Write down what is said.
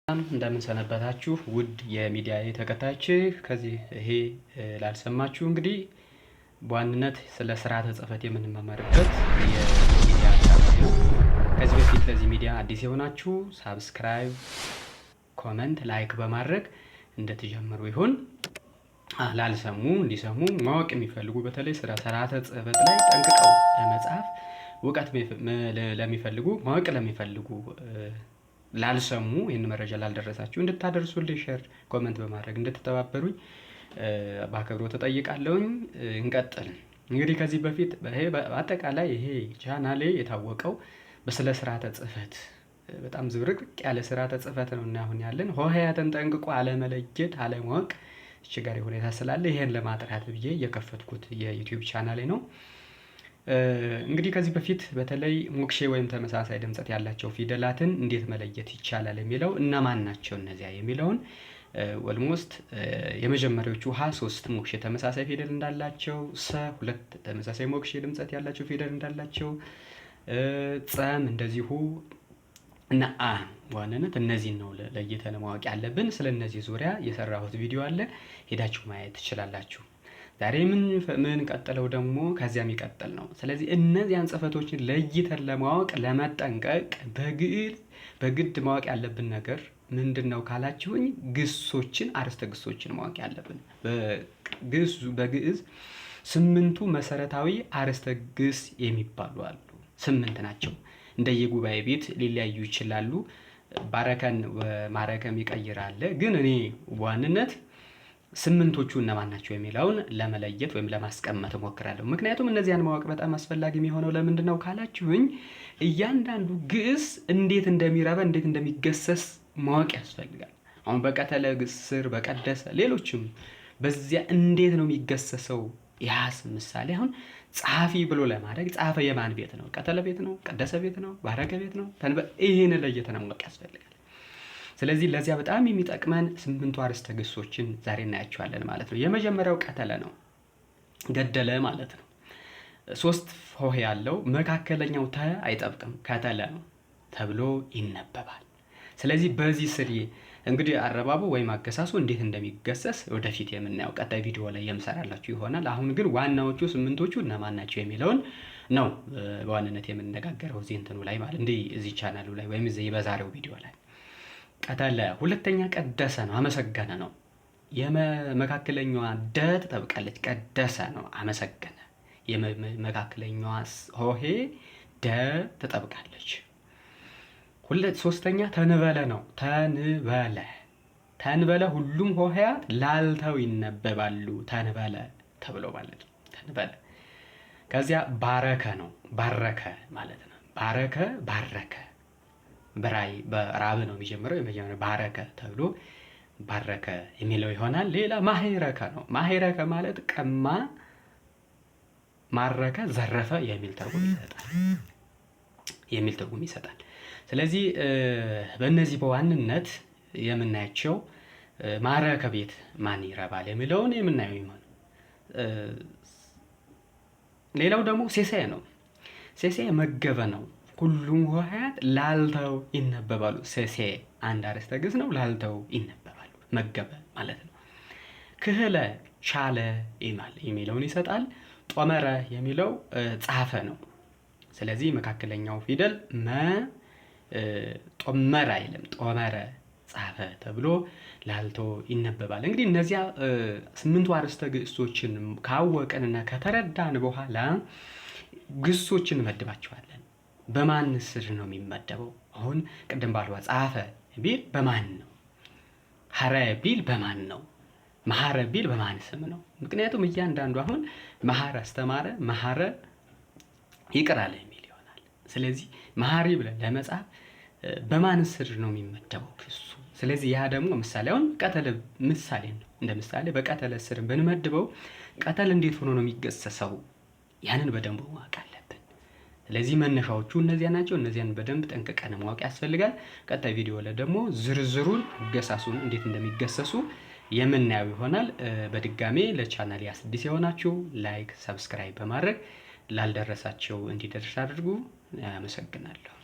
እንደምን ሰነበታችሁ ውድ የሚዲያዬ ተከታዮች። ከዚህ ይሄ ላልሰማችሁ እንግዲህ በዋናነት ስለ ስርዓተ ጽሕፈት የምንመማርበት የሚዲያ ቻናል ነው። ከዚህ በፊት ለዚህ ሚዲያ አዲስ የሆናችሁ subscribe፣ comment፣ like በማድረግ እንድትጀምሩ ይሁን። ላልሰሙ እንዲሰሙ ማወቅ የሚፈልጉ በተለይ ስለ ስርዓተ ጽሕፈት ላይ ጠንቅቀው ለመጻፍ እውቀት ለሚፈልጉ ማወቅ ለሚፈልጉ ላልሰሙ ይህን መረጃ ላልደረሳችሁ እንድታደርሱልኝ share፣ comment በማድረግ እንድትተባበሩኝ በአክብሮት እጠይቃለሁኝ። እንቀጥል። እንግዲህ ከዚህ በፊት ይሄ በአጠቃላይ ይሄ ቻናሌ የታወቀው በስለ ስርዓተ ጽሕፈት በጣም ዝብርቅርቅ ያለ ስርዓተ ጽሕፈት ነው እና አሁን ያለን ሆሄያትን ጠንቅቆ አለመለየት አለማወቅ አስቸጋሪ ሁኔታ ስላለ ይሄን ለማጥራት ብዬ የከፈትኩት የዩቲዩብ ቻናሌ ነው። እንግዲህ ከዚህ በፊት በተለይ ሞክሼ ወይም ተመሳሳይ ድምፀት ያላቸው ፊደላትን እንዴት መለየት ይቻላል የሚለው እነማን ናቸው እነዚያ የሚለውን almost የመጀመሪያዎቹ ሀ ሶስት ሞክሼ ተመሳሳይ ፊደል እንዳላቸው፣ ሰ ሁለት ተመሳሳይ ሞክሼ ድምፀት ያላቸው ፊደል እንዳላቸው፣ ጸም እንደዚሁ እና አ በዋናነት እነዚህን ነው ለይተን ማወቅ ያለብን። ስለ እነዚህ ዙሪያ የሰራሁት ቪዲዮ አለ፣ ሄዳችሁ ማየት ትችላላችሁ። ዛሬ ምን ቀጥለው ደግሞ ከዚያ የሚቀጥል ነው። ስለዚህ እነዚያን ጽሕፈቶችን ለይተን ለማወቅ ለመጠንቀቅ በግድ ማወቅ ያለብን ነገር ምንድን ነው ካላችሁኝ፣ ግሶችን አርእስተ ግሶችን ማወቅ ያለብን። በግዕዝ ስምንቱ መሰረታዊ አርእስተ ግስ የሚባሉ አሉ። ስምንት ናቸው። እንደየጉባኤ ቤት ሊለያዩ ይችላሉ። ባረከን ማረከም ይቀይራል። ግን እኔ በዋንነት ስምንቶቹ እነማን ናቸው የሚለውን ለመለየት ወይም ለማስቀመጥ እሞክራለሁ። ምክንያቱም እነዚያን ማወቅ በጣም አስፈላጊ የሚሆነው ለምንድን ነው ካላችሁኝ፣ እያንዳንዱ ግስ እንዴት እንደሚረባ እንዴት እንደሚገሰስ ማወቅ ያስፈልጋል። አሁን በቀተለ ግስ ስር በቀደሰ ሌሎችም በዚያ እንዴት ነው የሚገሰሰው? ያስ ምሳሌ አሁን ጸሐፊ ብሎ ለማድረግ ጸሐፈ የማን ቤት ነው? ቀተለ ቤት ነው? ቀደሰ ቤት ነው? ባረከ ቤት ነው? ይህን ለይተን ማወቅ ያስፈልጋል። ስለዚህ ለዚያ በጣም የሚጠቅመን ስምንቱ አርእስተ ግሶችን ዛሬ እናያቸዋለን ማለት ነው። የመጀመሪያው ቀተለ ነው፣ ገደለ ማለት ነው። ሶስት ሆሄ ያለው መካከለኛው ተ አይጠብቅም፣ ከተለ ነው ተብሎ ይነበባል። ስለዚህ በዚህ ስር እንግዲህ አረባቡ ወይም አገሳሱ እንዴት እንደሚገሰስ ወደፊት የምናየው ቀጣይ ቪዲዮ ላይ የምሰራላችሁ ይሆናል። አሁን ግን ዋናዎቹ ስምንቶቹ እነማን ናቸው የሚለውን ነው በዋንነት የምንነጋገረው እዚህ እንትኑ ላይ ማለት እንዲህ እዚህ ቻናሉ ላይ ወይም እዚህ በዛሬው ቪዲዮ ላይ ቀተለ። ሁለተኛ ቀደሰ ነው፣ አመሰገነ ነው። የመካከለኛዋ ደ ትጠብቃለች። ቀደሰ ነው፣ አመሰገነ። የመካከለኛዋ ሆሄ ደ ትጠብቃለች። ሁለት ሶስተኛ ተንበለ ነው። ተንበለ ተንበለ ሁሉም ሆሄያት ላልተው ይነበባሉ። ተንበለ ተብሎ ማለት ነው። ተንበለ ከዚያ ባረከ ነው። ባረከ ማለት ነው። ባረከ ባረከ በራይ በራብ ነው የሚጀምረው። የመጀመሪያ ባረከ ተብሎ ባረከ የሚለው ይሆናል። ሌላ ማሄረከ ነው። ማሄረከ ማለት ቀማ፣ ማረከ፣ ዘረፈ የሚል ትርጉም ይሰጣል የሚል ትርጉም ይሰጣል። ስለዚህ በእነዚህ በዋንነት የምናያቸው ማረከ ቤት ማን ይረባል የሚለውን የምናየው ይሆን። ሌላው ደግሞ ሴሳዬ ነው። ሴሳዬ መገበ ነው። ሁሉም ሆሄያት ላልተው ይነበባሉ። ሴሴ አንድ አርእስተ ግስ ነው። ላልተው ይነበባሉ። መገበ ማለት ነው። ክህለ ቻለ የሚለውን ይሰጣል። ጦመረ የሚለው ጻፈ ነው። ስለዚህ መካከለኛው ፊደል መ ጦመረ አይልም። ጦመረ ጻፈ ተብሎ ላልቶ ይነበባል። እንግዲህ እነዚያ ስምንቱ አርእስተ ግሶችን ካወቅንና ከተረዳን በኋላ ግሶችን እንመድባቸዋለን። በማን ስር ነው የሚመደበው? አሁን ቅድም ባልዋ ጻፈ ቢል በማን ነው? ሀረ ቢል በማን ነው? መሐረ ቢል በማን ስም ነው? ምክንያቱም እያንዳንዱ አሁን መሐረ አስተማረ፣ መሐረ ይቅር አለ የሚል ይሆናል። ስለዚህ መሐሪ ብለን ለመጻፍ በማን ስር ነው የሚመደበው ክሱ? ስለዚህ ያ ደግሞ ምሳሌ አሁን ቀተለ ምሳሌ ነው። እንደ ምሳሌ በቀተለ ስር ብንመድበው ቀተል እንዴት ሆኖ ነው የሚገሰሰው? ያንን በደንብ ማወቅ አለብን። ስለዚህ መነሻዎቹ እነዚያ ናቸው። እነዚያን በደንብ ጠንቅቀን ማወቅ ያስፈልጋል። ቀጣይ ቪዲዮ ላይ ደግሞ ዝርዝሩን አገሳሱን እንዴት እንደሚገሰሱ የምናየው ይሆናል። በድጋሜ ለቻናል አዲስ የሆናችሁ like፣ subscribe በማድረግ ላልደረሳቸው እንዲደርስ አድርጉ። አመሰግናለሁ።